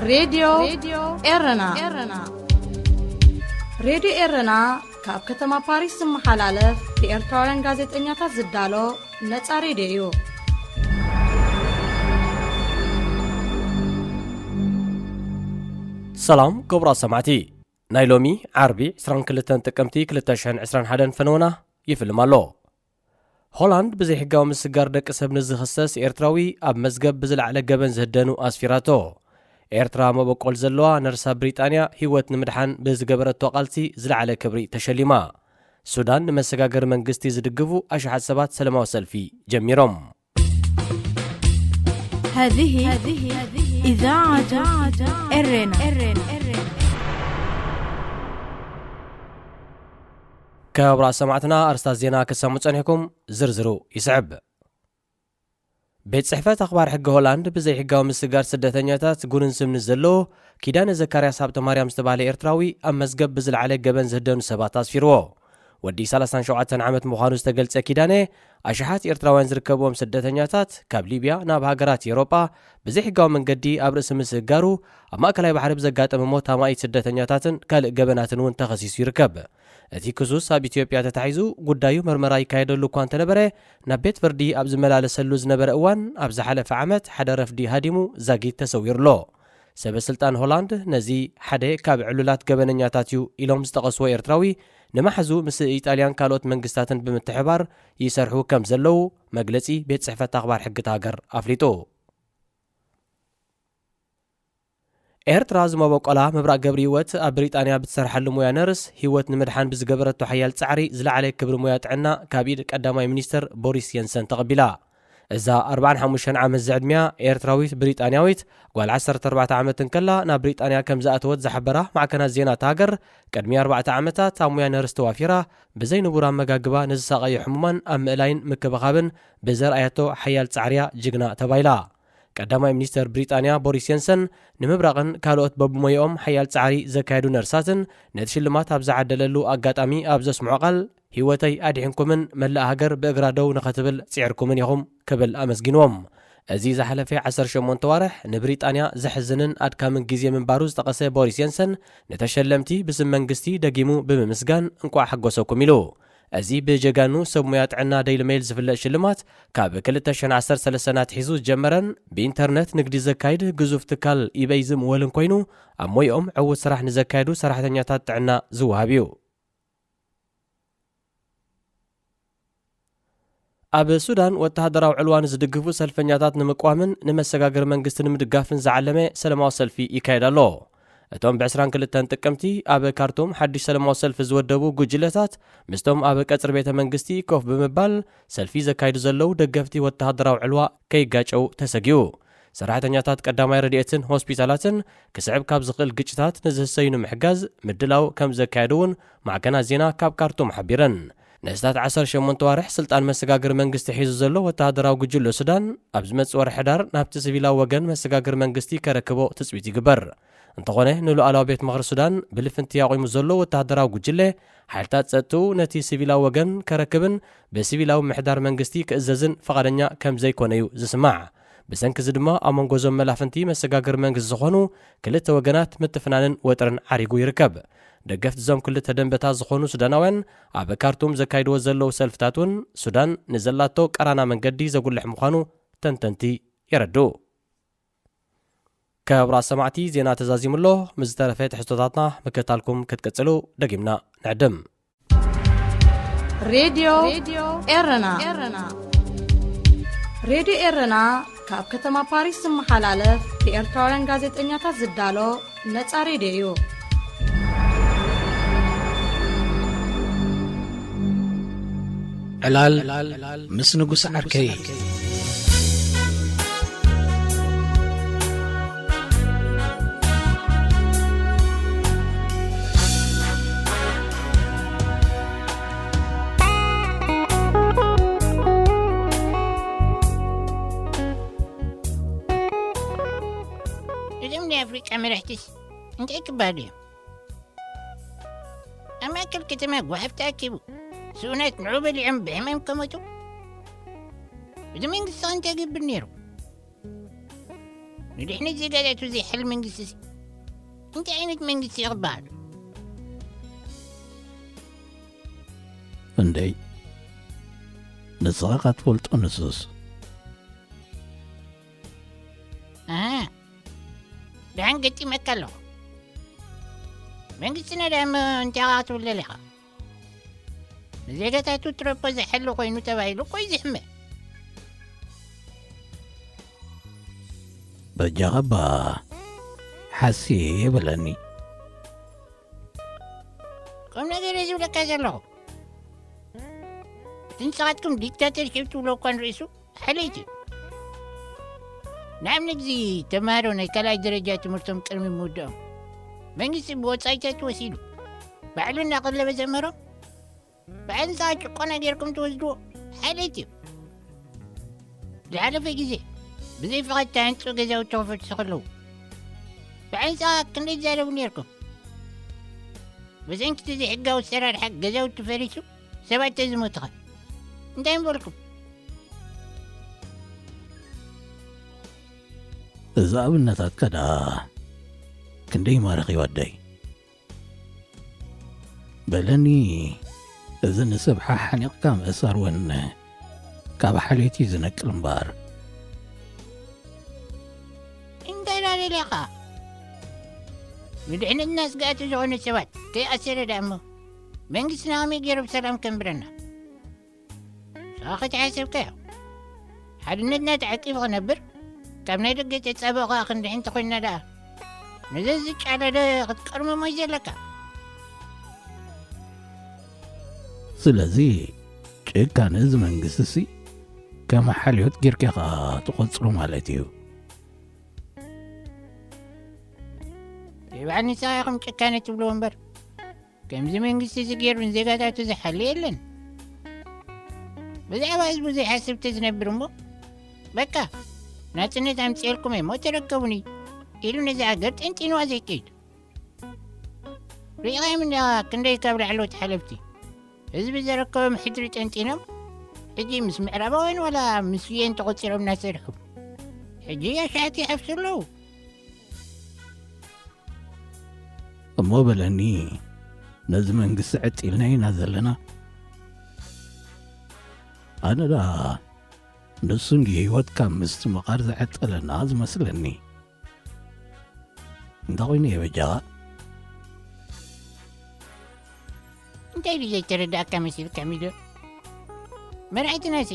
ሬድዮ ኤረና። ሬድዮ ኤረና ካብ ከተማ ፓሪስ ዝመሓላለፍ ብኤርትራውያን ጋዜጠኛታት ዝዳሎ ነጻ ሬድዮ እዩ። ሰላም ክቡራት ሰማዕቲ፣ ናይ ሎሚ ዓርቢ ዕስራን ክልተን ጥቅምቲ ክልተ ሽሕን ዕስራን ሓደን ፈነወና ይፍልም ኣሎ። ሆላንድ ብዘይሕጋዊ ምስጋር ደቂ ሰብ ንዝኽሰስ ኤርትራዊ ኣብ መዝገብ ብዝለዓለ ገበን ዝህደኑ ኣስፊራቶ። ኤርትራ መበቆል ዘለዋ ነርሳ ብሪጣንያ ህይወት ንምድሓን ብዝገበረቶ ቃልሲ ዝለዓለ ክብሪ ተሸሊማ። ሱዳን ንመሰጋገሪ መንግስቲ ዝድግፉ ኣሽሓት ሰባት ሰላማዊ ሰልፊ ጀሚሮም። هذه إذاعة إرنا. ክቡራት ሰማዕትና ኣርስታት ዜና ክሰሙ ጸኒሕኩም ዝርዝሩ ይስዕብ። ቤት ጽሕፈት ኣኽባር ሕጊ ሆላንድ ብዘይሕጋዊ ምስጋር ስደተኛታት ጉንን ስምን ዘለዎ ኪዳነ ዘካርያስ ሃብተ ማርያም ዝተባህለ ኤርትራዊ ኣብ መዝገብ ብዝለዓለ ገበን ዝህደኑ ሰባት ኣስፊርዎ። ወዲ ሰላሳን ሸውዓተን ዓመት ምዃኑ ዝተገልጸ ኪዳነ ኣሽሓት ኤርትራውያን ዝርከብዎም ስደተኛታት ካብ ሊብያ ናብ ሃገራት ኤውሮጳ ብዘይሕጋዊ መንገዲ ኣብ ርእሲ ምስጋሩ ኣብ ማእከላይ ባሕሪ ብዘጋጠመ ሞት ኣማኢት ስደተኛታትን ካልእ ገበናትን እውን ተኸሲሱ ይርከብ። እቲ ክሱስ ኣብ ኢትዮጵያ ተታሒዙ ጉዳዩ መርመራ ይካየደሉ እኳ እንተነበረ፣ ናብ ቤት ፍርዲ ኣብ ዝመላለሰሉ ዝነበረ እዋን ኣብ ዝሓለፈ ዓመት ሓደ ረፍዲ ሃዲሙ ዛጊት ተሰዊሩ ኣሎ። ሰበ ስልጣን ሆላንድ ነዚ ሓደ ካብ ዕሉላት ገበነኛታት እዩ ኢሎም ዝጠቐስዎ ኤርትራዊ ንመሓዙ ምስ ኢጣልያን ካልኦት መንግስታትን ብምትሕባር ይሰርሑ ከም ዘለዉ መግለጺ ቤት ጽሕፈት ኣኽባር ሕጊ እታ ሃገር ኣፍሊጡ። ኤርትራ ዝመበቆላ ምብራቕ ገብሪ ህይወት ኣብ ብሪጣንያ ብትሰርሓሉ ሙያ ነርስ ህይወት ንምድሓን ብዝገበረቶ ሓያል ጻዕሪ ዝለዓለ ክብሪ ሙያ ጥዕና ካብ ኢድ ቀዳማይ ሚኒስተር ቦሪስ የንሰን ተቐቢላ። እዛ ኣርባዓን ሓሙሽተን ዓመት ዝዕድሚያ ኤርትራዊት ብሪጣንያዊት ጓል ዓሰርተ ኣርባዕተ ዓመት እንከላ ናብ ብሪጣንያ ከም ዝኣተወት ዝሓበራ ማዕከናት ዜና እታ ሃገር፣ ቅድሚ ኣርባዕተ ዓመታት ኣብ ሙያ ነርስ ተዋፊራ ብዘይ ንቡር ኣመጋግባ ንዝሳቐዩ ሕሙማን ኣብ ምእላይን ምክብኻብን ብዘርኣየቶ ሓያል ጻዕሪያ ጅግና ተባሂላ። ቀዳማይ ሚኒስተር ብሪጣንያ ቦሪስ የንሰን ንምብራቕን ካልኦት በብሞያኦም ሓያል ጻዕሪ ዘካየዱ ነርሳትን ነቲ ሽልማት ኣብ ዝዓደለሉ ኣጋጣሚ ኣብ ዘስምዖ ቃል፣ ህይወተይ ኣድሒንኩምን መላእ ሃገር ብእግራ ደው ንኸትብል ጽዒርኩምን ኢኹም ክብል ኣመስጊንዎም። እዚ ዝሓለፈ ዓሰርተ ሸሞንተ ዋርሕ ንብሪጣንያ ዘሕዝንን ኣድካምን ግዜ ምንባሩ ዝጠቐሰ ቦሪስ የንሰን፣ ንተሸለምቲ ብስም መንግስቲ ደጊሙ ብምምስጋን እንቋዕ ሓጎሰኩም ኢሉ። እዚ ብጀጋኑ ሰብ ሙያ ጥዕና ደይሊ ሜይል ዝፍለጥ ሽልማት ካብ ክልተ ሽሕን ዓሰርተ ሰለስተን ኣትሒዙ ዝጀመረን ብኢንተርነት ንግዲ ዘካይድ ግዙፍ ትካል ኢበይ ዝምወልን ኮይኑ፣ ኣብ ሞይኦም ዕዉት ስራሕ ንዘካየዱ ሰራሕተኛታት ጥዕና ዝወሃብ እዩ። ኣብ ሱዳን ወተሃደራዊ ዕልዋ ንዝድግፉ ሰልፈኛታት ንምቅዋምን ንመሰጋገሪ መንግስቲ ንምድጋፍን ዝዓለመ ሰላማዊ ሰልፊ ይካየድ ኣሎ። እቶም ብዕስራን ክልተን ጥቅምቲ ኣብ ካርቱም ሓድሽ ሰላማዊ ሰልፊ ዝወደቡ ጉጅለታት ምስቶም ኣብ ቀጽሪ ቤተ መንግስቲ ኮፍ ብምባል ሰልፊ ዘካይዱ ዘለዉ ደገፍቲ ወተሃደራዊ ዕልዋ ከይጋጨው ተሰጊኡ። ሰራሕተኛታት ቀዳማይ ረድኤትን ሆስፒታላትን ክስዕብ ካብ ዝኽእል ግጭታት ንዝህሰዩ ንምሕጋዝ ምድላው ከም ዘካየዱ እውን ማዕከናት ዜና ካብ ካርቱም ሓቢረን። ንእስታት ዓሰርተ ሸሞንተ ዋርሕ ስልጣን መሰጋገሪ መንግስቲ ሒዙ ዘሎ ወተሃደራዊ ጉጅለ ሱዳን፣ ኣብ ዝመጽእ ወርሒ ሕዳር ናብቲ ሲቪላዊ ወገን መሰጋገሪ መንግስቲ ከረክቦ ትጽቢት ይግበር። እንተኾነ፣ ንሉዓላዊ ቤት ምኽሪ ሱዳን ብልፍንቲ ኣቑሙ ዘሎ ወተሃደራዊ ጉጅለ፣ ሓይልታት ጸጥትኡ ነቲ ሲቪላዊ ወገን ከረክብን ብሲቪላዊ ምሕዳር መንግስቲ ክእዘዝን ፍቓደኛ ከም ዘይኮነ እዩ ዝስማዕ። ብሰንኪ እዚ ድማ፣ ኣብ መንጎ እዞም መላፍንቲ መሰጋገሪ መንግስቲ ዝኾኑ ክልተ ወገናት ምትፍናንን ወጥርን ዓሪጉ ይርከብ። ደገፍቲ እዞም ክልተ ደንበታት ዝኾኑ ሱዳናውያን ኣብ ካርቱም ዘካይድዎ ዘለዉ ሰልፍታት እውን ሱዳን ንዘላቶ ቀራና መንገዲ ዘጉልሕ ምዃኑ ተንተንቲ የረድኡ። ክቡራት ሰማዕቲ፣ ዜና ተዛዚሙ ኣሎ። ምስ ዝተረፈ ትሕዝቶታትና ምክትታልኩም ክትቅጽሉ ደጊምና ንዕድም። ሬድዮ ኤረና። ሬድዮ ኤረና ካብ ከተማ ፓሪስ ዝመሓላለፍ ብኤርትራውያን ጋዜጠኛታት ዝዳሎ ነጻ ሬድዮ እዩ። ዕላል ምስ ንጉስ ዓርከይ። እዞም ናይ ኣፍሪቃ መራሕትስ እንታይ ክበሃሉ እዮም? ኣብ ማእከል ከተማ ጓሓፍ ተኣኪቡ፣ ስኡናት ንዑ በሊዖም ብሕማም ከመቱ። እዚ መንግስቲ ከ እንታይ ይገብር ነይሩ? ንድሕነት ዜጋታቱ ዘይሓሊ መንግስቲ ሲ እንታይ ዓይነት መንግስቲ እዩ ክበሃል? እንደይ ንስኻ ካትፈልጦ ንሱስ ኣሃ፣ ደሓን ገጢመካ ኣለኹ። መንግስትና ደኣ እሞ እንታይ ኢኻ ክትብል ደሊኻ? ንዜጋታቱ ትረፖ ዝሓሊ ኮይኑ ተባሂሉ እኮ እዩ ዝሕመ። በጃኻ እባ ሓስየ የበለኒ። ቁም ነገር እየ ዝብለካ ዘለኹ። እቲ ንስኻትኩም ዲክታተርሺፕ ትብሎ እኳ ንርእሱ ሓለይቲ እዩ። ንኣብነት እዚ ተምሃሮ ናይ ካልኣይ ደረጃ ትምህርቶም ቅድሚ ምውድኦም መንግስቲ ብወፃኢታት ወሲዱ ባዕሉ እናቐለበ ዘምሃሮም ብኣንፃር ጭቆና ጌርኩም ትወስድዎ ሓለይቲ እዩ። ዝሓለፈ ግዜ ብዘይ ፍቓድ ተሃንፁ ገዛውቲ ክፈርሱ ከለዉ ብኣንፃር ክንደይ ትዛረቡ ኔርኩም? ብሰንኪ እቲ ዘይሕጋዊ ኣሰራርሓ ገዛውቲ ፈሪሱ ሰባት ተዝሞትኻ እንታይ ምበልኩም? እዚ ኣብነታትካ ደኣ ክንደይ ይማርኽ እዩ ኣደይ። በለኒ፣ እዚ ንሰብ ሓሓኒቕካ ምእሳር እውን ካብ ሓልዮት እዩ ዝነቅል እምበኣር። እንታይ ደኣ ደሊኻ? ንድሕነትና ስግኣት ዝኾነ ሰባት ከይኣሰረ ደኣ እሞ መንግስትና ከመይ ገይሩ ብሰላም ከንብረና? ንስኻ ከይተሓሰብካዮ ሓድነትና ተዓቂቡ ክነብር ካብ ናይ ደገ ተጻብኦ ከኣ ክንድሕን እንተኾይንና ደኣ ነዘን ዝጫለደ ክትቀርምሞ እዩ ዘለካ። ስለዚ ጭካነ እዚ መንግስቲ ሲ ከም ሓልዮት ጌርካ ኢኻ ትቖጽሮ ማለት እዩ። ይብዓል ንስኻ ኢኹም ጭካነ ትብልዎ እምበር ከምዚ መንግስቲ እዚ ገይሩ ንዜጋታቱ ዝሓሊ የለን። ብዛዕባ ህዝቡ ዘይሓስብ ተዝነብር እሞ በቃ ናጽነት ኣምጽኤልኩም እሞ ተረከቡኒ ኢሉ ነዚ ሃገር ጠንጢንዋ ዘይከይድ። ርኢኻዮም እንዲኻ ክንደይ ካብ ላዕለዎት ሓለፍቲ ህዝቢ ዘረከቦም ሕድሪ ጠንጢኖም ሕጂ ምስ ምዕራባውያን ዋላ ምስ ዩኤን ተቖጺሮም እናሰርሑ ሕጂ ኣሻሓት ይሓፍሱ ኣለዉ። እሞ በለኒ፣ ነዚ መንግስቲ ዕጢልና ኢና ዘለና። ኣነ ደኣ ንሱ እንዲ ህይወት ካብ ምስትምቓር ዝዕጠለና ዝመስለኒ። እንተ ኾይኑ እየ በጃኻ። እንታይ ድዩ ዘይተረዳእካ መሲልካ ሚዶ? መራሕትናሲ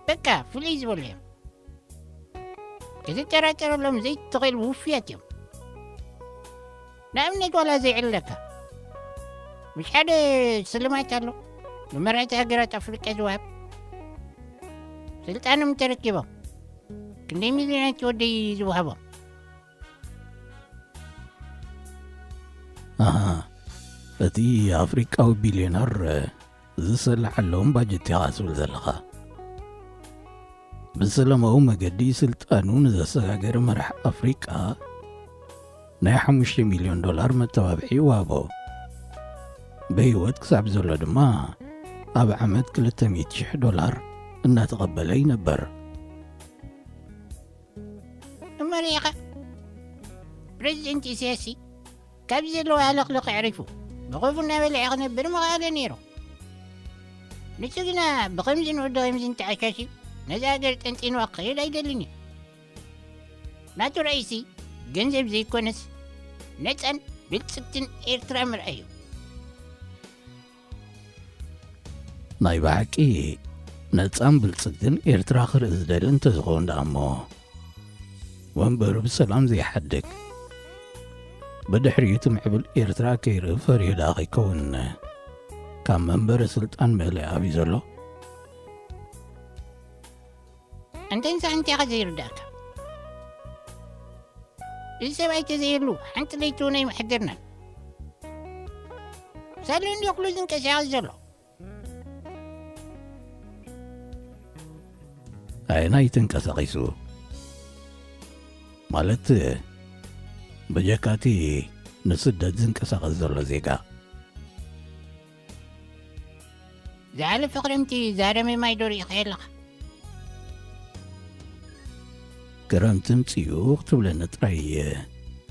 በቃ ፍልይ ዝበሉ እዮም። ክትጠራጠረሎም ዘይትኽእል ውፍያት እዮም። ንኣብነት ዋላ ዘይዕለካ ምስ ሓደ ስልማት ኣሎ ንመራሕቲ ሃገራት ኣፍሪቃ ዝወሃብ ስልጣኖም ተረኪቦም ክንደይ ሚልዮናት ወደይ ዝወሃቦም ኣሃ፣ እቲ ኣፍሪቃዊ ቢልዮነር ዝሰልዓሎም ባጀት ኢኻ ትብል ዘለኻ። ብሰላማዊ መገዲ ስልጣኑ ንዘሰጋገረ መራሕ ኣፍሪቃ ናይ ሓሙሽተ ሚልዮን ዶላር መተባብዒ ይወሃቦ። ብህይወት ክሳብ ዘሎ ድማ ኣብ ዓመት ክልተ ሚእቲ ሽሕ ዶላር እናተቐበለ ይነበር። እመሪኻ ፕሬዚደንት ኢሳያሲ ካብዚ ዘለዎ ኣለኽልኽ ኣዕሪፉ ብኸፉ እናበልዐ ክነብር ምኽኣለ ነይሩ። ንሱ ግና ብኸምዚ ንወዲ ከምዚ እንተዓሻሽዩ ነዚ ሃገር ጠንጢንዋ ክኸይድ ኣይደልን እዩ። ናቱ ራእይሲ ገንዘብ ዘይኮነስ ነፃን ብልፅግትን ኤርትራ ምርኣይ እዩ። ናይ ብሓቂ ነፃን ብልፅግትን ኤርትራ ክርኢ ዝደሊ እንተዝኸውን ደኣ እሞ ወንበሩ ብሰላም ዘይሓድግ ብድሕሪኡ እቲ ምዕብል ኤርትራ ከይርኢ ፈሪሁ ደኣ ከይከውን ካብ መንበረ ስልጣን ምእላይ ኣብዩ ዘሎ። ኣንተ እንሳ እንታይ ኢኻ ዘይርዳእካ? እዚ ሰብኣይ ተዘይህሉ ሓንቲ ለይቲ እውን ኣይምሓደርናን። ሳሉ እንዲ ኩሉ ዝንቀሳቐስ ዘሎ ኣየናይ ተንቀሳቒሱ ማለት ብጀካቲ ንስደት ዝንቀሳቐስ ዘሎ ዜጋ ዝሓለፈ ክረምቲ ዛረመ ማይ ዶ ርኢኻዮ ኣለኻ? ክረምቲ ምጽኡ ክትብለኒ ጥራይ እየ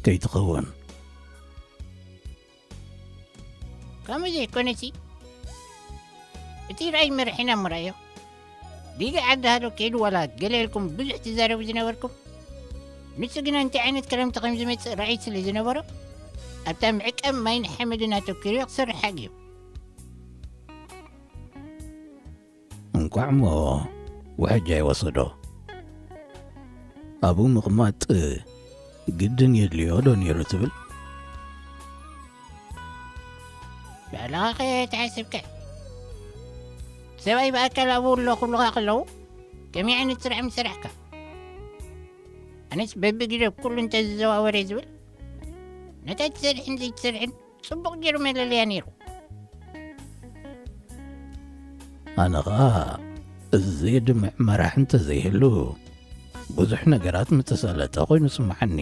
ከይትኸውን። ከምኡ ዘይኮነሲ፣ እቲ ራእይ መሪሕና እሞ ራእዮ። ዲጋ ዓዲ ሃሎ ከይዱ ዋላ ገለ ኢልኩም ብዙሕ ትዛረቡ ዝነበርኩም። ንሱ ግና እንታይ ዓይነት ክረምቲ ከም ዝመጽእ ራእይ ስለ ዝነበሮ፣ ኣብታ ምዕቃብ ማይን ሓመድን ኣተኲሩ ክሰርሕ ሓግዩ። እንቋዕ እሞ ውሕጅ ኣይወሰዶ። ኣብኡ ምቕማጥ ግድን የድልዮ ዶ ነይሩ ትብል? ባዕልኻ ከ ተሓሲብካ? ሰብኣይ ብኣካል ኣብኡ ኣሎ ክብሉኻ ከለዉ፣ ከመይ ዓይነት ስራሕ ምሰራሕካ? ኣነስ በብግዜ ኩሉ እንተዝዘዋወር እየ ዝብል። ነታ ትሰርሕን ዘይትሰርሕን ጽቡቕ ገይሩ መለለያ ነይሩ። ኣነ ኸኣ እዚ ዘየድምዕ መራሕ እንተዘይህሉ፣ ብዙሕ ነገራት ምተሳለጠ ኮይኑ ስምዓኒ።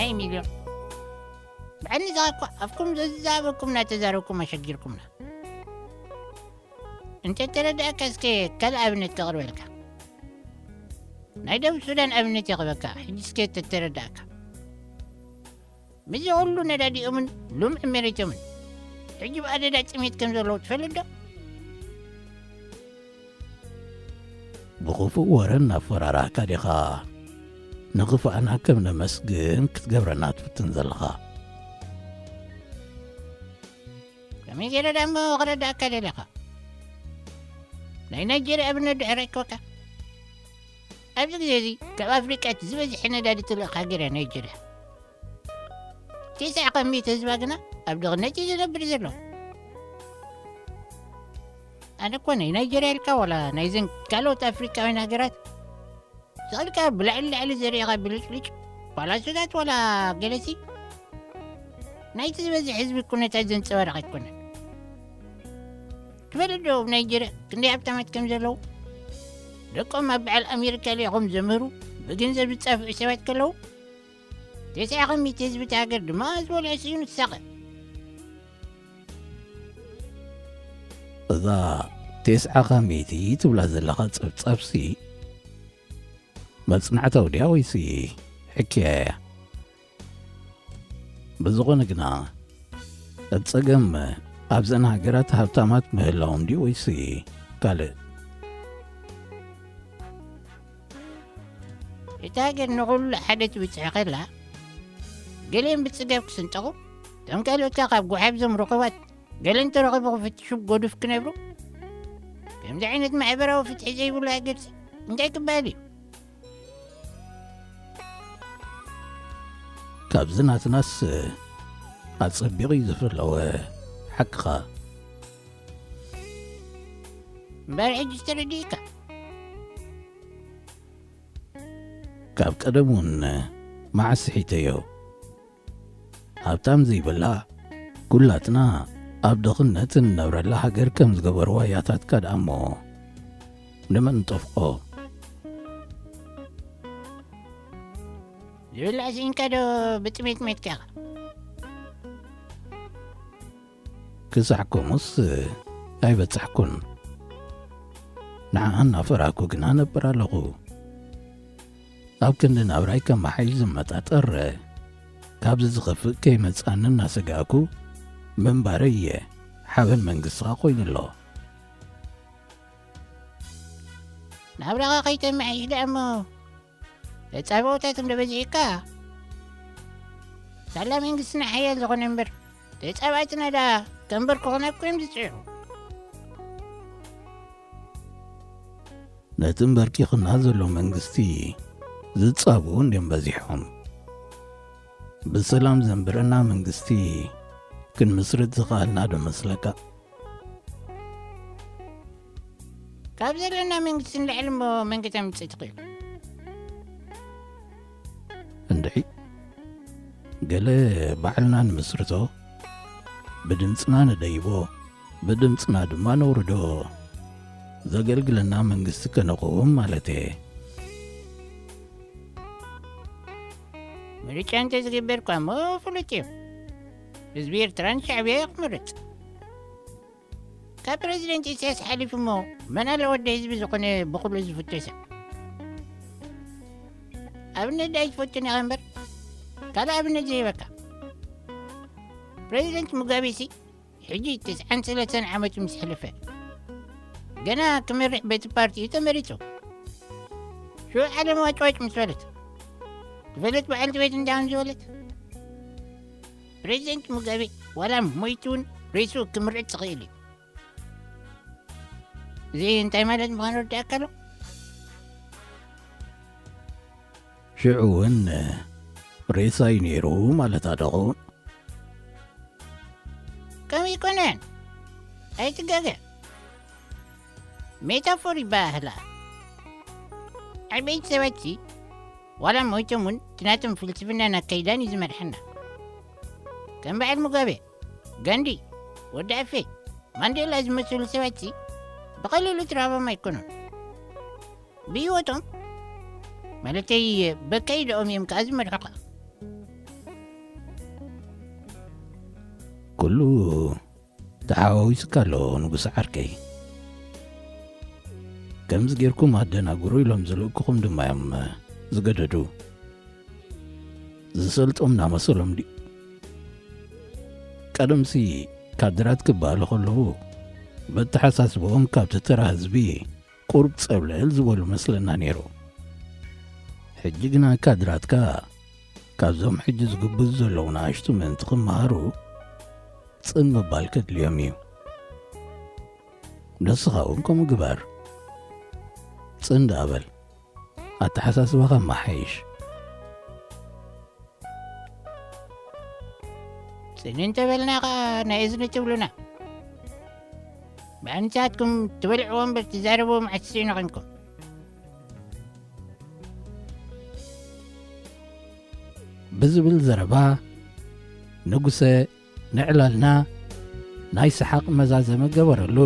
ኣይ ሚልዮን፣ ብዓይኒ ዝሃብኳ ኣፍኩም ዘዛበኩም እናተዛረብኩም ኣሸጊርኩምና። እንተ ተረዳእካ እስከ ካልእ ኣብነት ከቕርበልካ። ናይ ደቡብ ሱዳን ኣብነት የቕርበካ። ሕጂ እስከ ተተረዳእካ። ምስዚ ኩሉ ነዳዲኦምን ልሙዕ መሬቶምን ሕጂ ብኣደዳ ጥሜት ከም ዘለዉ ትፈልጥ ዶ? ብኽፉእ ወረ እናፈራራህካ ዲኻ ንኽፋእና ከም ነመስግን ክትገብረና ትፍትን ዘለኻ? ከመይ ገይረ ደኣ እሞ ክረዳእካ ደሊኻ? ናይ ናይጀርያ ኣብነት ድሕር ኣይኮካ? ኣብዚ ግዜ እዚ ካብ ኣፍሪቃ እቲ ዝበዝሐ ነዳዲ ትልእኽ ሃገር እያ ናይጀርያ። ተስዓ ካብ ሚእቲ ህዝባ ግና ኣብ ድኽነት እዩ ዝነብር ዘሎ። ኣነ እኮ ናይ ናይጀርያ ኢልካ ዋላ ናይዘን ካልኦት ኣፍሪቃውያን ሃገራት ስቕ ኢልካ ብላዕሊ ላዕሊ ዘሪእኻ ብልጭልጭ ዋላ ሱዳት ዋላ ገለሲ ናይቲ ዝበዝሕ ህዝቢ ኩነታት ዘንጸባርቕ ኣይኮነን። ትፈልጥ ዶ ኣብ ናይጀርያ ክንደይ ሃብታማት ከም ዘለዉ? ደቆም ኣብ በዓል ኣሜሪካ ሊኾም ዘምህሩ ብገንዘብ ዝጻፍዑ ሰባት ከለዉ፣ ተስዓ ካብ ሚእቲ ህዝቢ እቲ ሃገር ድማ ዝበልዖ ስኢኑ ዝሳቐ። እዛ ተስዓ ካብ ሚእቲ ትብላ ዘለኻ ጸብጻብሲ መጽናዕታዊ ድያ ወይሲ ሕክያ እያ? ብዝኾነ ግና፣ እቲ ጸገም ኣብዘን ሃገራት ሃብታማት ምህላዎም ድዩ ወይሲ ካልእ? እታ ሃገር ንኹሉ ሓደ ትብጽሕ ከላ፣ ገሊኦም ብጽጋብ ክስንጠቑ፣ እቶም ካልኦት ከኣ ካብ ጓሓፍዞም ርኹባት ገለ እንተረኺቡ ክፍትሹ ጎዱፍ ክነብሩ። ከምዚ ዓይነት ማሕበራዊ ፍትሒ ዘይብሉ ሃገርሲ እንታይ ክበሃል እዩ? ካብዚ ናትናስ ኣጸቢቑ እዩ ዝፍለወ። ሓቅኻ። እምበር ሕጂ ተረዲእካ። ካብ ቀደም እውን መዓስ ስሒተዮ። ሃብታም ዘይብላ፣ ኩላትና ኣብ ድኽነት እንነብረላ ሃገር ከም ዝገበርዋ ያታትካ ደኣ እሞ ንመን ንጠፍኦ? ዝብላዕ ስኢንካ ዶ ብጥሜት ሜትካ ኢኻ? ክሳዕ ከምኡስ ኣይበጻሕኩን። ንዓኣ እናፈራህኩ ግና እነብር ኣለኹ። ኣብ ክንዲ ናብራይ ከመሓይሽ ዝመጣጠር፣ ካብዚ ዝኸፍእ ከይመጽኣኒ እናሰጋእኩ ምንባረይ እየ ሓበን መንግስትኻ ኮይኑ ኣሎ። ናብራኻ ከይተመሓይሽ ደኣ እሞ ተጻብኦታት እንዶ በዚሕካ። ሳላ መንግስትና ሓያል ዝኾነ እምበር፣ ተጻባእትና ደኣ ከንበርክኹና እኮ እዮም ዝጽዕሩ። ነቲ እምበርኪኽና ዘሎ መንግስቲ ዝጻብኡ እንድዮም በዚሖም። ብሰላም ዘንብረና መንግስቲ ክንምስርት ዝኸኣልና ዶ መስለካ? ካብ ዘለና መንግስቲ ንላዕሊ እሞ መንገታ ምጽእ ትኽእል። እንድዒ፣ ገለ ባዕልና ንምስርቶ፣ ብድምጽና ንደይቦ፣ ብድምጽና ድማ ነውርዶ፣ ዘገልግለና መንግስቲ ከነቕውም ማለት እየ። ምርጫ እንተ ዝግበር እኳ እሞ ፍሉጥ እዩ። ህዝቢ ኤርትራን ሻዕብያ ክምርጽ። ካብ ፕረዚደንት ኢሳያስ ሓሊፉ እሞ መን ኣሎ ወዲ ህዝቢ ዝኾነ ብኹሉ ዝፍቶ ሰብ? ኣብነት ዳይ ትፈቱን ኢኻ እምበር፣ ካልእ ኣብነት ዘይበካ። ፕረዚደንት ሙጋቤሲ ሕጂ ትስዓን ሰለስተን ዓመቱ ምስ ሕልፈ፣ ገና ክመርሕ በቲ ፓርቲ እዩ ተመሪጹ። ሽዑ ዓለም ዋጭዋጭ ምስ በለት፣ ዝፈለት በዓልቲ ቤት እንዳውን ዝበለት፣ ፕረዚደንት ሙጋቤ ዋላ ሞይቱ እውን ሬስኡ ክምርጽ ይኽእል እዩ። እዚ እንታይ ማለት ምዃኑ ርዳእካ ኣሎ? ሽዑ እውን ሬሳ እዩ ነይሩ ማለት ኣደኹ። ከምኡ ኣይኮነን። ኣይትጋገ። ሜታፎር ይበሃል። ዓበይቲ ሰባትሲ ዋላ ሞይቶም እውን እቲ ናቶም ፍልስፍናን ኣካይዳን እዩ ዝመርሐና። ከም በዓል ሙጋቤ፣ ጋንዲ፣ ወዲ ኣፌ፣ ማንዴላ ዝመሰሉ ሰባትሲ ብቐሊሉ ትረኽቦም ኣይኮኑን። ብህይወቶም፣ ማለተይ፣ በካይዳኦም እዮም ከኣ ዝመርሑኻ። ኩሉ ተሓዋዊስካ ኣሎ ንጉስ ዓርከይ። ከምዚ ጌርኩም ኣደናግሩ ኢሎም ዝልእኩኹም ድማ እዮም ዝገደዱ። ዝሰልጦም እናመሰሎም ድዩ? ቀደምሲ ካድራት ክበሃሉ ከለዉ፣ በተሓሳስብኦም ካብቲ ተራ ህዝቢ ቁሩብ ጸብለል ዝበሉ መስለና ነይሩ። ሕጂ ግና ካድራትካ ካብዞም ሕጂ ዝግብዙ ዘለዉ ንኣሽቱ ምእንቲ ክመሃሩ ጽን ምባል ከድልዮም እዩ። ንስኻ እውን ከምኡ ግበር። ጽን ደኣ በል። ኣተሓሳስባኻ መሓይሽ። ጽን እንተበልና ኸኣ ናይ እዝኒ ትብሉና። ብኣንጻትኩም ትበልዕዎ እምበር ትዛረብዎ መዓስ ስኢኑ ኾንኩም። ብዝብል ዘረባ ንጉሰ ንዕላልና ናይ ሰሓቕ መዛዘሚ ገበረሉ።